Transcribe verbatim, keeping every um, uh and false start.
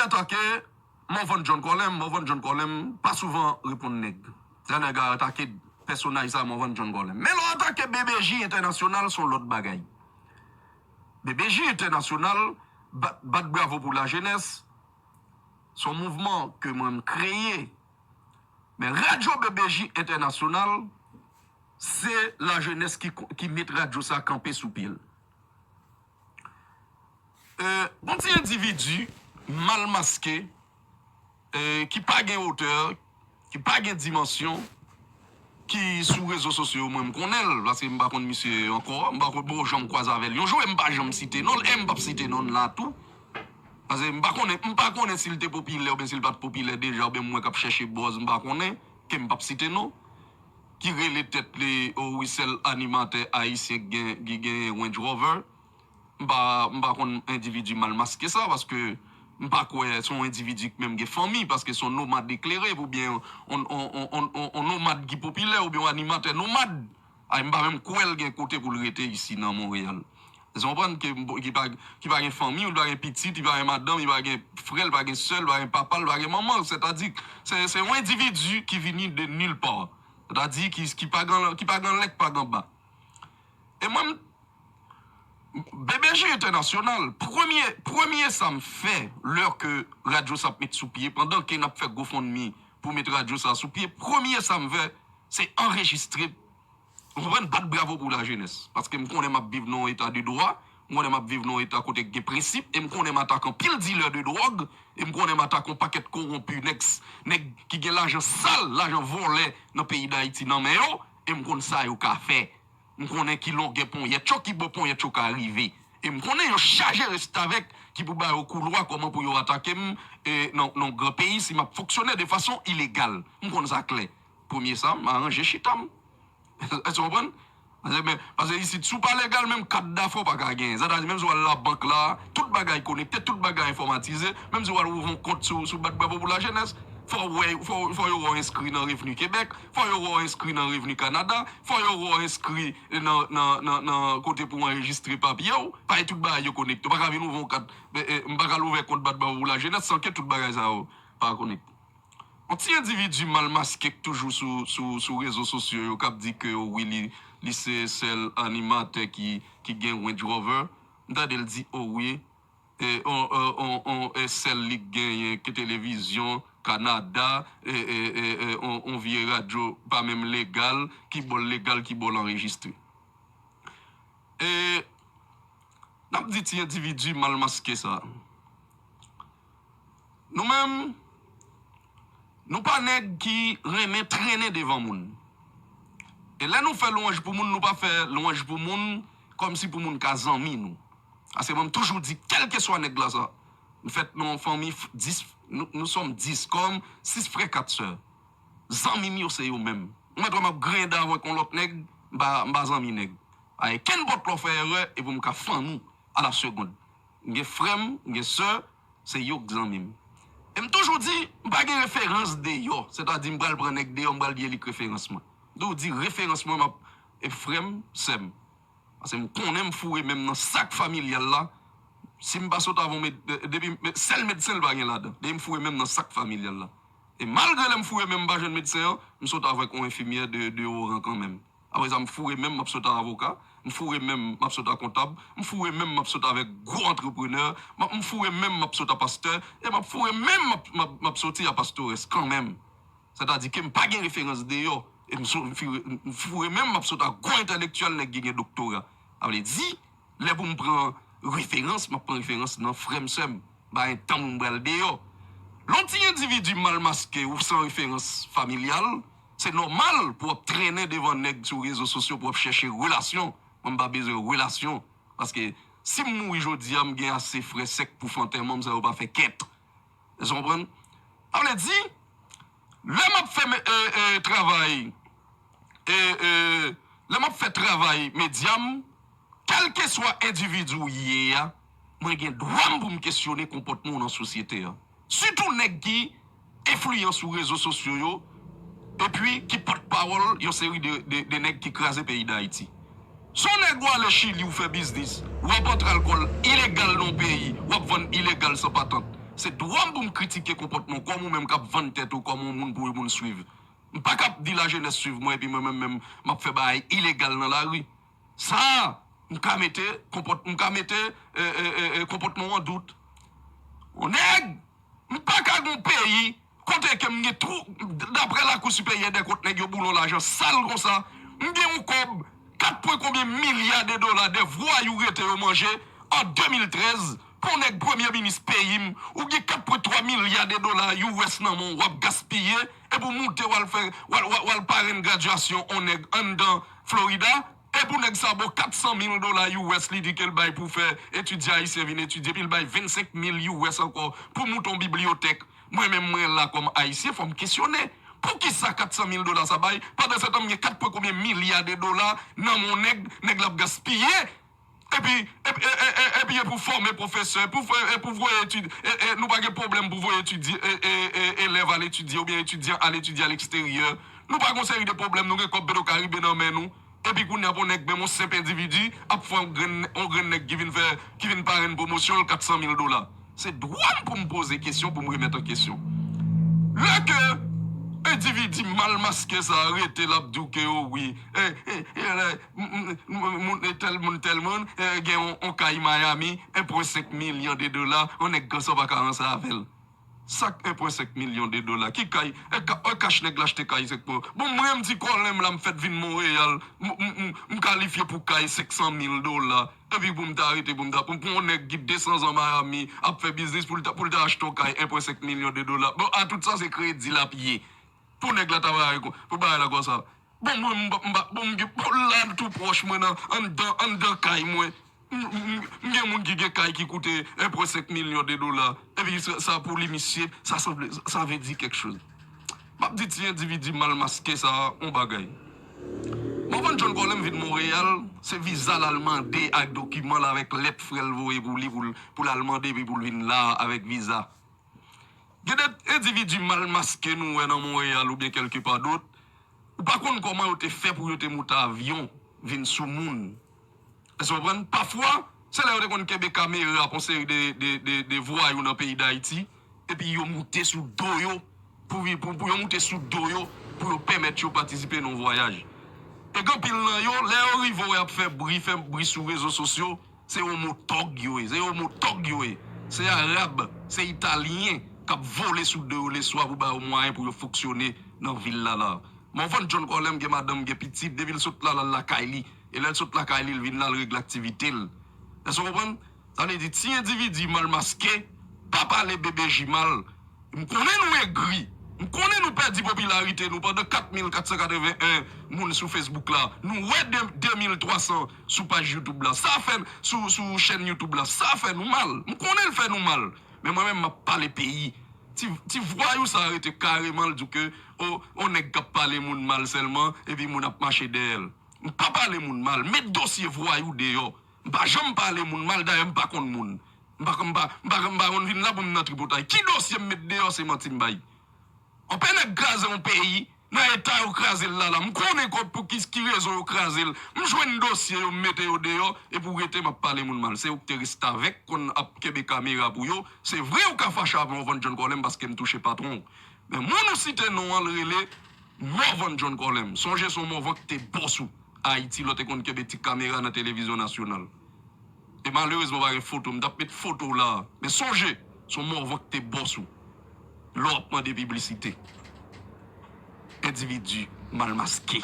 atake Morvan John Colem, Morvan John Colem pa souvan reponn nèg. Lè nèg a atake pèsonaj sa, Morvan John Colem. Men lè w atake B B J Entènasyonal, se yon lòt bagay. B B J Entènasyonal, bat, bat bravo pou lajenès, se yon mouvman ke mwen m kreye. Men radyo B B J Entènasyonal, se lajenès ki, ki met radyo sa kanpe sou pye l. Gon ti endividi mal maske, ki pa gen wotè, ki pa gen dimansyon, ki sou rezo sosyo yo, mwen m konnen l, paske m pa konn misye ankò, m pa konn, bon, janm kwaze avè l yon jou, e m pa janm site non l, e m p ap site non l la tou. Paske m pa konnen, m pa konnen si l te popilè oubyen si l pa t popilè deja, oubyen m wè k ap chèche buzz, m pa konnen, ke m p ap site non, ki rele tèt li, o wi, sèl animatè ayisyen ki gen, ki gen Range Rover. M pa, m pa konn endividi mal maske sa, paske m pa kwè se yon endividi ki menm gen fanmi, paske se yon nomad eklere, oubyen yon, yon, yon, yon, yon, yon nomad ki popilè, oubyen yon animatè nomad. Ay, m pa menm kwè l gen kote pou l rete isi nan Monreyal. Ou konprann ke m, ki pa, ki pa gen fanmi, li pa gen pitit, li pa gen madanm, li pa gen frè, li pa gen sè, li pa gen papa, li pa gen manman. Sètadi, se, se yon endividi ki vini de nulle part. Sètadi, ki, ki pa gen, ki pa gen lè, ki pa gen ba. E mwen, m, B B J Entènasyonal, premye, premye sa m fè, lè ke radyo sa ap met sou pye, pandan ke n ap fè GoFundMe pou met radyo sa sou pye, premye sa m fè, se anrejistre, ou konprann, bat bravo pou lajenès. Paske m konnen m ap viv nan yon eta de dwa, m konnen m ap viv nan yon eta kote gen prensip, e m konnen m atake anpil dilè de dwòg, e m konnen m atake yon pakèt kowonpi, nèg, nèg ki gen lajan sal, lajan vòlè nan peyi Dayiti nan men yo, e m konn sa yo ka fè. M konnen ki longè ponyèt yo, ki bò ponyèt yo ka rive. E m konnen yo chaje restavèk ki pou ba yo koulwa kòman pou yo atake m, e, nan, nan gran peyi si m ap fonksyone de fason ilegal. M konn sa klè. Premye sa, m aranje chita m. Èske w konprann? Paske, men, paske isit, si w pa legal, menm kat dafè w pa ka genyen. Sètadi, menm si w al labank la, tout bagay konekte, tout bagay enfòmatize. Menm si w al ouvri yon kont sou, sou Bat Bravo pou Lajenès, fò w wè, fò, fò yo wè w enskri nan Revni Kebèk, fò yo wè w enskri nan Revni Kanada, fò yo wè w enskri nan, nan, nan, nan kote pou w anrejistre papye w. Paske tout bagay yo konekte. Ou pa ka vin ouvri yon kat, e, e, m pa ka al ouvè kont Bat Bravo pou Lajenès san ke tout bagay sa yo pa konekte. Yon ti endividi mal maske k toujou sou, sou, sou rezo sosyo yo k ap di ke wi, li, li se sèl animatè ki, ki gen Range Rover. M tande l di, o wi, e, on, on, on, on, e, sèl li k genyen ki televizyon, Kanada, e, e, e, e, on, on vye radyo pa menm legal, ki bò l legal, ki bò l anrejistre. E, n ap di ti endividi mal maske sa. Nou menm, nou pa nèg ki renmen trennen devan moun. E lè nou fè lwanj pou moun, nou pa fè lwanj pou moun kòmsi pou moun ka zanmi nou. Paske mwen, m toujou di, kèlkeswa nèg la sa, m fèt nan yon fanmi f-, dis, nou, nou sòm dis kòm, sis frè, kat sè. Zanmi m yo se yo menm. Ou mèt wè m ap griyen dan avèk yon lòt nèg, m pa, m pa zanmi nèg. Ay, kenpòt lè w fè erè, e pou m ka fann ou a la segonn. M gen frè m, m gen sè, se yo k zanmi m. E m toujou di, m pa gen referans deyò. Sètadi, m pral pran nèg deyò, m pral di e li k referans mwen. M toujou di, referans mwen, m ap, e frè m, sè m. Paske m konnen m foure men m nan sak familyal la. Si m pa sot avè yon med-, depi, sèl medsen l pa gen ladan. Depi m foure men m nan sak familyal la. E malgre lè m foure men m, m pa jwenn medsen an, m sot avèk yon enfimyè de, de wo ran kanmenm. Apre sa, m foure men m, m ap sot a avoka. M foure men m, m ap sot a kontab. M foure men m, m ap sot avèk gwo antreprenè. M ap, m foure men m, m ap sot a pastè. E m ap foure men m, m ap, m ap, m ap soti a pastorès kanmenm. Sètadi ke m pa gen referans deyò. E m so-, m fi-, m foure men m, m ap sot a gwo entèlektyèl, nèg ki gen doktora. Sa vle di, lè pou m pran referans, m ap pran referans nan frè m, sè m. M pa gen tan pou m pral deyò. Lè yon ti endividi mal maske ou san referans familyal, se nòmal pou w ap trennen devan nèg sou rezo sosyo pou w ap chèche relasyon. Mwen, m pa bezwen relasyon. Paske si m mouri jodi a, m gen ase frè sèk pou fè antèman m san yo pa fè kèt. Èske w konprann? Sa vle di, lè m ap fè me-, e, e, travay, e, e, lè m ap fè travay medya m, kèlkeswa endividi w ye a, mwen gen dwa m pou m kesyone konpòtman w nan sosyete a. Sitou nèg ki enfliyan sou rezo sosyo yo, epi ki pòtpawòl yon seri de, de, de nèg ki kraze peyi Dayiti. Si yon nèg ou ale Chili, ou fè biznis, ou ap antre alkòl ilegal nan yon peyi, ou ap vann ilegal san patant. Se dwa m pou m kritike konpòtman w kòm ou menm k ap vann tèt ou kòm yon moun pou yon moun swiv. M pa ka ap di lajenès swiv mwen epi mwen menm menm m ap fè bagay ilegal nan lari. Sa a, m ka mete konpòt, m ka mete e, e, e, e, konpòtman w an dout. Yon nèg, m pa ka gen yon peyi kote ke m gen twou, daprè Lakou Siperyè dè Kont, nèg yo boule yon lajan sal konsa, m gen yon kòb kat pwen konbyen milya de dola de vwayou rete yo manje an de mil trèz, pou yon nèg premye minis peyi m, ou gen kat pwen twa milya de dola U S nan men w, w ap gaspiye, epi w moute w al fè, w al, w al, w al parenn gradyasyon yon nèg anndan Florida, epi nèg sa ba w kat san mil dola U S, li di ke l bay pou fè etidyan ayisyen vin etidye, epi l bay vennsenk mil U S ankò pou moute yon bibliyotèk. Mwen menm, mwen la kòm Ayisyen, fò m kesyone. Poukisa kat san mil dola sa bay? Pandan se tan, m gen kat pwen konbyen milya de dola nan men yon nèg, nèg la ap gaspiye. Epi, epi, e, e, e, epi e pou fòme pwofesè, pou fè, e pou voye etid, e, e, nou pa gen pwoblèm pou voye etidye, e, e, e, elèv al etidye oubyen etidyan al etidye aleksteryè. Nou pa gen yon seri de pwoblèm, nou gen kòb Petwokaribe nan men nou. Epi kounye a pou nèg menm yon senp endividi ap fè yon grenn, yon grenn nèg ki vin fè, ki vin parenn pwomosyon l kat san mil dola. Se dwa m pou m poze kesyon, pou m remèt an kesyon. Lè ke endividi mal maske sa a rete l ap di w ke, o wi, e, e, e, lè, m, m, m, moun, e, tèl moun, tèl moun, e, gen yon, yon kay Miami, en pwen senk milyon de dola, yon nèg konsa pa ka ranse avè l. Sa k en pwen senk milyon de dola? Ki kay? E ka, e kach nèg la achte kay, se k pou. Bon, mwen, m ti kòlè m la, m fèt vin Monreyal, m, m, m, m kalifye pou kay senk san mil dola. Epi pou m ta rete, pou m ta, pou, pou yon nèg ki de san zan Miami ap fè biznis, pou l ta, pou l ta achte yon kay en pwen senk milyon de dola. Bon, a tout sa, se kredi l ap ye. Pou nèg la ta bay, pou bagay la konsa. Bon, mwen, m pa, m pa, bon, m gen, bon, la tou pwòch mwen nan, anndan, anndan kay mwen. M, m, m, m gen moun ki gen kay ki koute en pwen senk milyon de dola. Epi sa, sa pou li, misye, sa sanble, sa vle di kèk choz. M ap di ti endividi mal maske sa a yon bagay. Morvan John Colem vin Monreyal, se viza l al mande ak dokiman l avèk lèt frè l voye pou li, pou l, pou l al mande epi pou l vin la a avèk viza. Gen de endividi mal maske nou wè nan Monreyal oubyen kèlke pa dòt, ou pa konn kòman yo te fè pou yo te moute avyon vin sou moun. Èske w konprann? Pafwa, se lè yo te konn kenbe kamera pou yon seri de, de, de, de vwayou nan peyi Dayiti, epi yo moute sou do yo, pou, pou, pou yo moute sou do yo, pou yo pèmèt yo patisipe nan yon vwayaj. E gen anpil nan yo, lè yo rive wè y ap fè bri, fè bri sou rezo sosyo, se omo tòg yo ye, se omo tòg yo ye. Se Arab, se Italyen k ap vole sou do yo leswa pou ba yo mwayen pou yo fonksyone nan vil la la. Morvan John Colem gen madanm, gen pitit, depi l sot la, l al lakay li. E lè l sot lakay li, l vin la, l regle aktivite l. Èske w konprann? Sa vle di, ti endividi mal maske, pa pale B B J mal. M konnen nou egri. M konnen nou pèdi popilarite nou pandan kat mil kat san katreven en moun sou Facebook la. Nou wè de, de mil twa san sou paj YouTube la. Sa fè, sou, sou chèn YouTube la. Sa fè nou mal. M konnen l fè nou mal. Men mwen menm, m ap pale peyi. Ti, ti vwayou sa a rete kareman, l di w ke, o, on nèg k ap pale moun mal sèlman, epi moun ap mache dèyè l. M pa pale moun mal. Met dosye vwayou deyò. M pa janm pale moun mal, dayè m pa konn moun. M pa, m pa, m pa, m pa konn vin la pou m nan tripotay. Ki dosye m met deyò, se manti m bay. Anpè nèg kraze yon peyi, nan eta yo kraze l la la. M konnen kòb pou ki, ki rezon yo kraze l. M jwenn dosye yo, m mete yo deyò, epi w rete m ap pale moun mal. Se ou k te restavèk konn ap kenbe kamera pou yo. Se vre ou ka fache avè Morvan John Colem paske m touche patwon w. Men moun ou site non an l rele Morvan John Colem. Sonje se yon Morvan ki te bòs ou Ayiti lè w te konn kenbe ti kamera nan televizyon nasyonal. E malerezman pa gen foto, m t ap met foto w la. Men sonje, se yon Morvan ki te bòs ou. Lè w ap mande piblisite. Endividi mal maske.